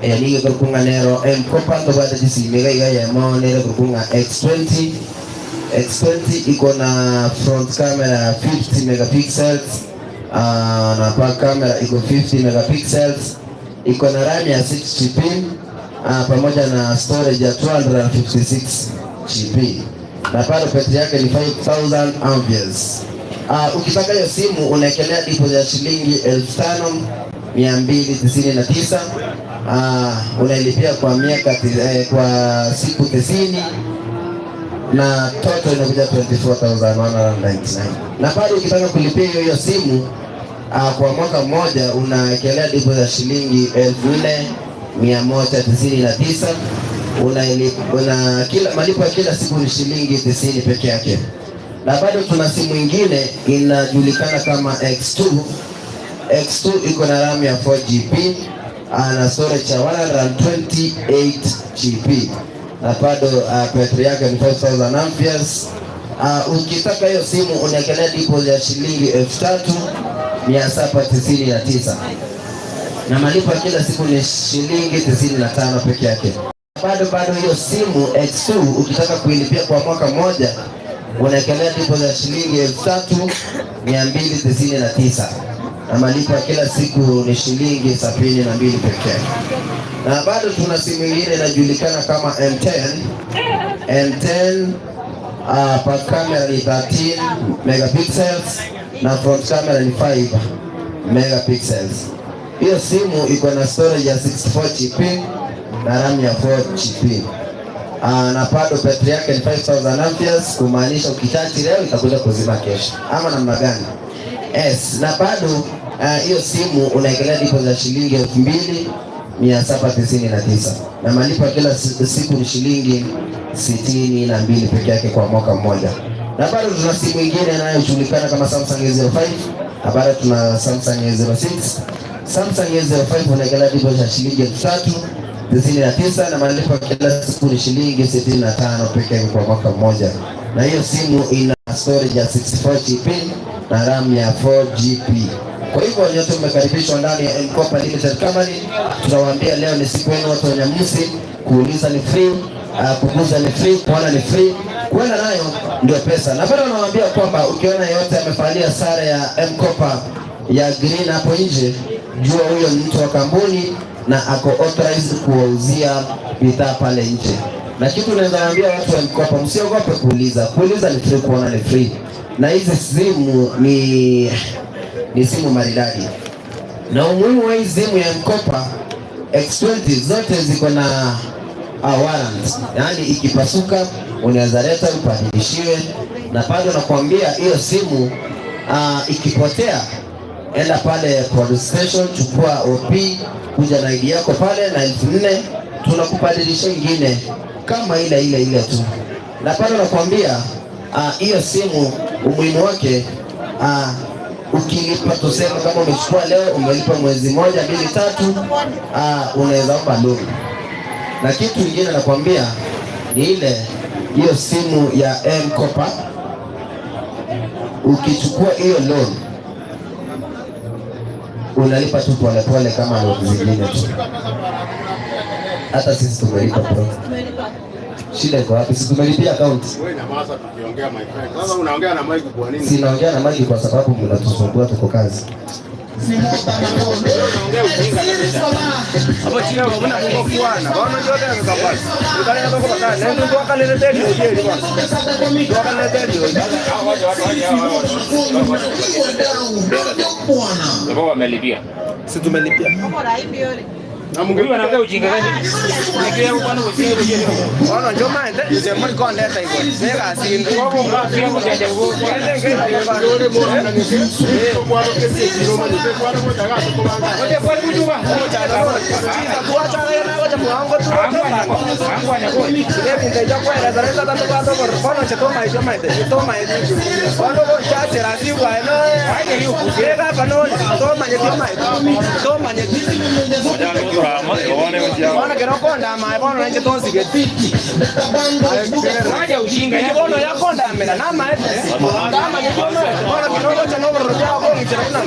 Eye nigo ekorokwa ng'a nero M-Kopa, ntobwate chisimi iga iga eyemo nere ekorokwa ng'a X20. X20 iko na front camera ya 50 megapixels, na back camera iko 50 megapixels, iko na RAM ya 6 GB, pamoja na storage ya 256 GB na bado betri yake ni 5000 amperes. Ukitaka hiyo simu unaekelea deposit ya shilingi 5299. Unailipia kwa miaka kwa siku 90 na total inakuja 24,199. Na bado ukitaka kulipia hiyo hiyo simu kwa mwaka mmoja unaekelea deposit ya shilingi 4199, una kila malipo ya kila siku ni shilingi 90 peke yake. Na bado tuna simu ingine inajulikana kama X2. X2 iko na RAM ya 4 GB na storage ya 128 GB na bado betri yake ni 5000 amperes. Ukitaka hiyo simu unaekelea deposit ya shilingi 3799 na malipo ya kila siku ni shilingi 95 peke yake. Bado hiyo simu X2 ukitaka kuilipia kwa mwaka mmoja unaekelea deposit ya shilingi 3299 na malipo ya kila siku ni shilingi 72 peke yake. Na bado tuna simu ingine inajulikana kama M10. M10, back camera ni 13 megapixels na front camera ni 5 megapixels. Hiyo simu iko na storage ya 64 GB na RAM ya 4 GB. Na bado betri yake ni 5000 amperes, kumaanisha ukichaji leo itakuja kuzima kesho, ama namna gani? Yes, na bado hiyo simu unaekelea deposit ya shilingi 2799 na malipo ya kila siku ni shilingi 62 peke yake kwa mwaka mmoja. Na bado tuna simu ingine inayojulikana kama Samsung A05 na bado tuna Samsung A06. Samsung A05 unaekelea deposit ya shilingi 3099 na malipo ya kila siku ni shilingi 65 peke yake kwa mwaka mmoja. Na hiyo simu ina storage ya 64 GB na RAM ya 4 GB. Kwa hivyo nyote mmekaribishwa ndani ya M-Kopa Limited Company. Tunawaambia leo ni siku yenu watu wa Nyamusi, kuuliza ni free, kuguza ni free, kuona ni free, kuenda nayo ndio pesa. Na bado nawaambia kwamba ukiona yeyote amevalia sare ya M-Kopa ya green hapo nje, jua huyo ni mtu wa kampuni na ako authorized kuwauzia bidhaa pale nje. Na kitu naweza waambia watu wa M-Kopa, msiogope kuuliza. Kuuliza ni free, kuona ni free. Na hizi simu ni simu maridadi, na umuhimu wa hii simu ya M-Kopa X20 zote ziko na warrant, yaani ikipasuka unaweza leta ubadilishiwe, na bado nakwambia hiyo simu ikipotea, enda pale police station, chukua OB, kuja na ID yako pale na 4000 tunakubadilisha ingine kama ile ile ile tu. Na bado nakwambia hiyo simu umuhimu wake, ukilipa, tuseme kama umechukua leo umelipa mwezi moja, mbili, tatu, unaweza omba loan. Na kitu kingine nakwambia ni ile hiyo simu ya M-Kopa, ukichukua hiyo loan unalipa tu polepole kama loan zingine tu. Hata sisi tumelipa, bro. Shida iko wapi? Si tumelipia account. Wewe nyamaza tukiongea, my friend. Sasa unaongea na mic kwa nini? Sinaongea na mic kwa sababu mnatusumbua, tuko kazi. Unaongea ujinga kabisa. Abo china babona kukwana bono njote ngapala ukale ngako bakana nendo twakalele telio jeli bwana twakalele telio. Sababu wamelipia. Si tumelipia. Na Huyu anaongea ujinga gani? Nikiwa bwana ujinga ujinga. Bono njo maende nje muri kondeta igwe negasindu. Kwa ngapi kujaja huko? Yole mwana ni kwa kesi kwa Oye, kwa kujuba. Angu anyako. Bono kero kondama bono nanje tonsigeti. Wacha ujinga. Ije bono yakondamera namaete. Ndamanya bono bono kero gocha nobororo bwao kong'ichera buna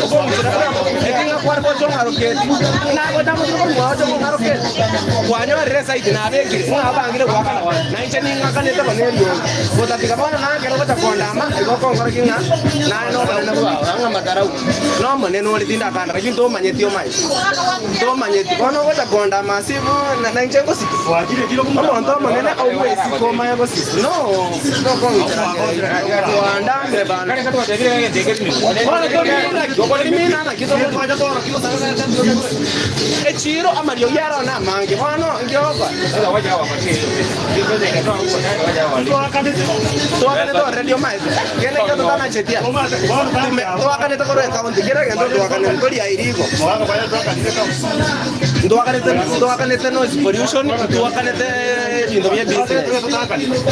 okong'ichera buna ekinga kwari gocha ong'aroketi. Nagocha motuko mwaocha ong'aroketi. Kwanyorire site nabekire mwabangire gwakana. Nainche ning'akanete bono eriogi. Gotatiga bono nakero gocha kondama igo kongora king'a naye nobanene bwao ang'a matarau. Nomonene ore tindakanda lakini tomanyeti omaye. Tomanyeti bono gocha kondama sibo nainche ngosiki. Omonto omonene obwesiko omaye gosiki. No, nokong'ichera twandamire bana. Bono torimina naki echiro amariogi arona amange bono ngioba. Twakanete already omaete. Kene kio tutanachetia. Twakanete korwa ekaunti kere gento twakanete tori airigo. Twakanete noise pollution, twakanete bintu bia business.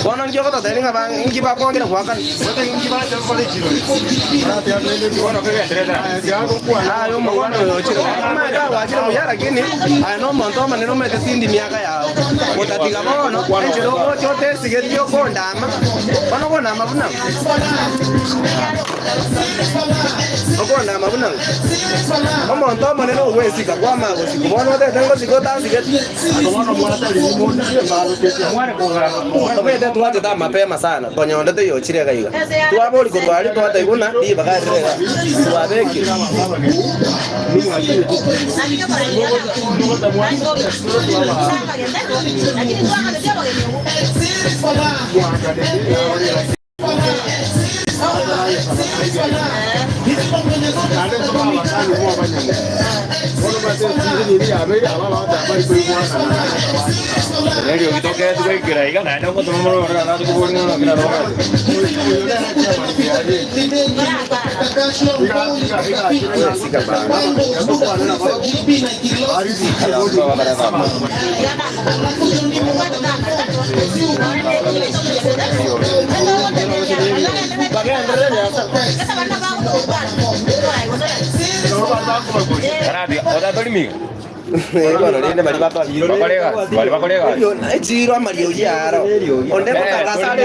Bono ngio gototebia ng'a ngi bakwongera gwakana. Ayo omogwana oyo ochire. Omanyete agwachire buya lakini aye na omonto omonene omanyete tindi miaka yao. Gotatiga bono enchera ogocha otesigetie okondama. Bono okondama buna okondama buna omonto omonene ogwesika kwamanya gosika bono otete ngosika otansigeti. Tomanyete twachete mapema sana tonyonde toyochire iga iga. Twabori korwa aria twataigwa buna ribaga rire iga twabekire. Radio gitoke tukaikira iga naende ogotoma mororo natukobori ng'a kira roga. Sika bana. Karabi, otatorimiga. Bono rinde bari Bakorega, bari bakorega. Echiro amariogi aro. Onde gotangaza are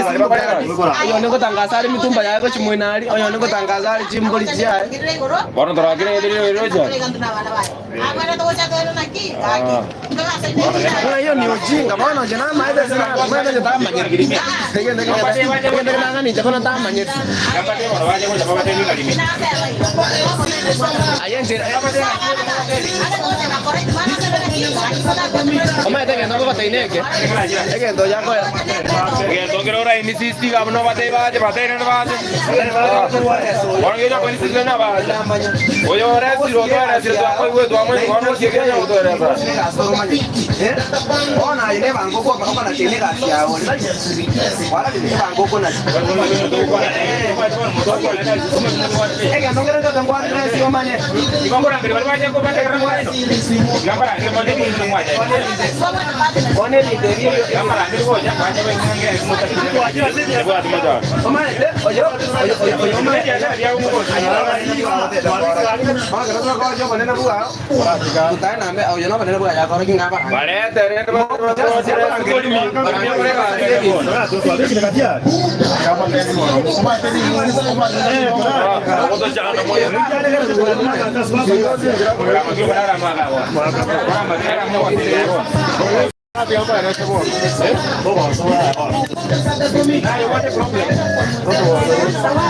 oyo nigotangasa are mitumba yaye gochimwena ari oyo nigotangasa are chimbori chiaye. Bono torakire ere rocha. Buna hiyo ni ujinga bono nje namaete sina mwene nje tamanyeti. Gende nang'ani kono tamanyeti. Aye nje omanyete egento ngogoteina eke egento yakoya Egento kero ora insist ga no bate bache bate ne bache. Bono gioja ko insist na bache. Oyo ora siro to ora siro to akoi to amwe bono kieke na to ora sa. Bono aye nebango kwa kwa na tene gasi yao. Wala ni nebango kwa na. Egento ngere ndo ngwa dress omanye. One ni omanyete oyo oyo omanyete.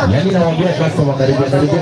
Yaani nawaambia customer karibia karibia.